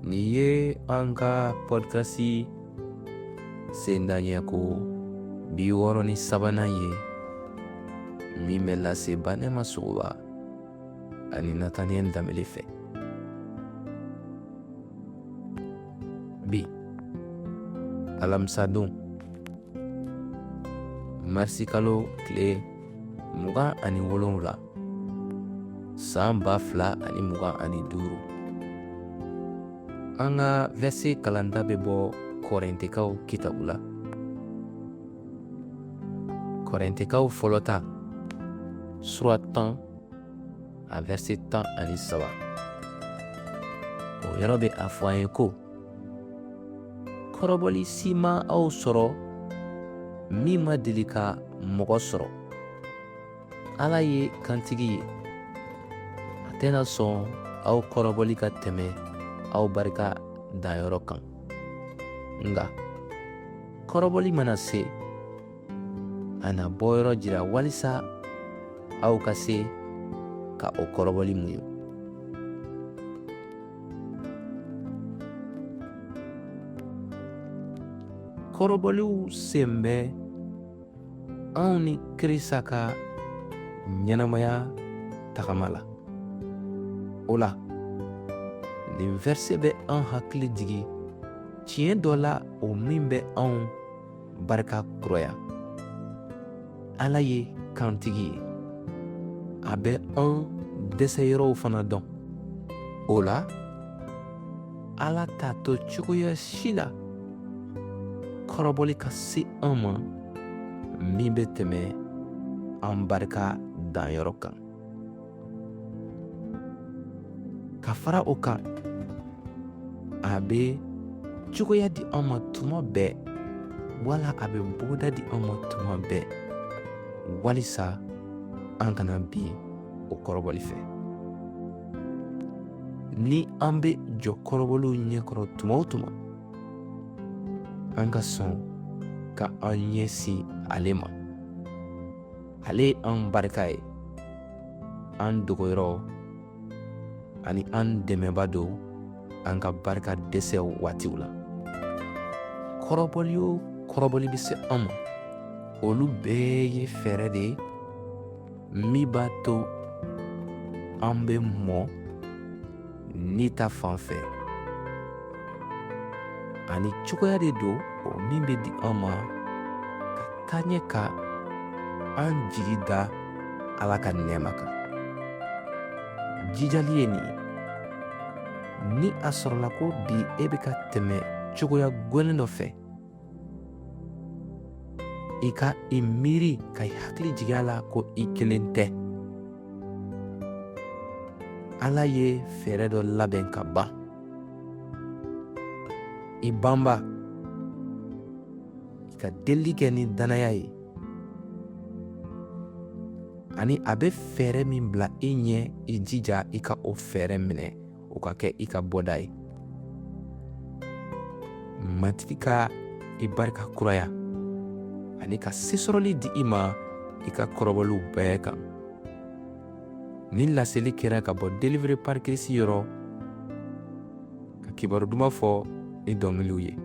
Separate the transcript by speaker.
Speaker 1: Nin ye an ka pɔdikasi sendaɲɛ ko 63nan ye min bɛ lase Banɛma Sogoba ani Nataniyɛli Danbele fɛ. Bi alamisadon marisikalo tile 27 san 2025, an ka vɛrse kalanta bɛ bɔ Kɔrɛntekaw kitabu la. Kɔrɛntekaw fɔlɔ ta sura 10 a vɛrse 13, o yɔrɔ bɛ a fɔ an ye ko kɔrɔbɔli si ma aw sɔrɔ min ma deli ka mɔgɔ sɔrɔ. Ala ye kantigi ye, a tɛna sɔn aw kɔrɔbɔli ka tɛmɛ aw barika danyɔrɔ kan. Nka kɔrɔbɔli mana se, a na bɔyɔrɔ jira walisa aw ka se ka o kɔrɔbɔli muɲu. Kɔrɔbɔliw sen bɛ anw ni Krista ka ɲɛnamaya tagama la. O la, nin vɛrse bɛ an hakili jigin tiɲɛ dɔ la, o min bɛ anw barika kuraya. Ala ye kantigi ye, a bɛ an dɛsɛyɔrɔw fana dɔn. O la, Ala t'a to cogoya si la kɔrɔbɔli ka se an ma min bɛ tɛmɛ an barika danyɔrɔ kan. Ka fara o kan, a bɛ cogoya di an ma tuma bɛɛ, wala a bɛ bɔda di an ma tuma bɛɛ, walisa an kana bin o kɔrɔbɔli fɛ. Ni an bɛ jɔ kɔrɔbɔliw ɲɛkɔrɔ tuma o tuma, an ka sɔn ka an ɲɛsin ale ma. Ale ye an barika ye, an dogoyɔrɔ ani an dɛmɛba don an ka barika dɛsɛw waatiw la. Kɔrɔbɔli o kɔrɔbɔli bɛ se an ma, olu bɛɛ ye fɛɛrɛ de ye min b'a to an bɛ mɔ ni ta fan fɛ, ani cogoya de don o min bɛ di an ma ka taa ɲɛ ka an jigi da Ala ka nɛɛma kan. Jijali ye nin ye: ni a sɔrɔla ko bi e bɛ ka tɛmɛ cogoya gwɛlɛn dɔ fɛ, i ka i miiri ka i hakili jigin a la ko i kelen tɛ. Ala ye fɛɛrɛ dɔ labɛn ka ban. I banba i ka delili kɛ ni dannaya ye, ani a bɛ fɛɛrɛ min bila i ɲɛ, i jija i ka o fɛɛrɛ minɛ, o ka kɛ i ka bɔda ye. Matigi ka i barika kuraya ani ka sesɔrɔli di i ma i ka kɔrɔbɔliw bɛɛ kan. Nin laseli kɛra ka bɔ Délivré par Christ yɔrɔ, ka kibaru duman fɔ ni dɔnkiliw ye.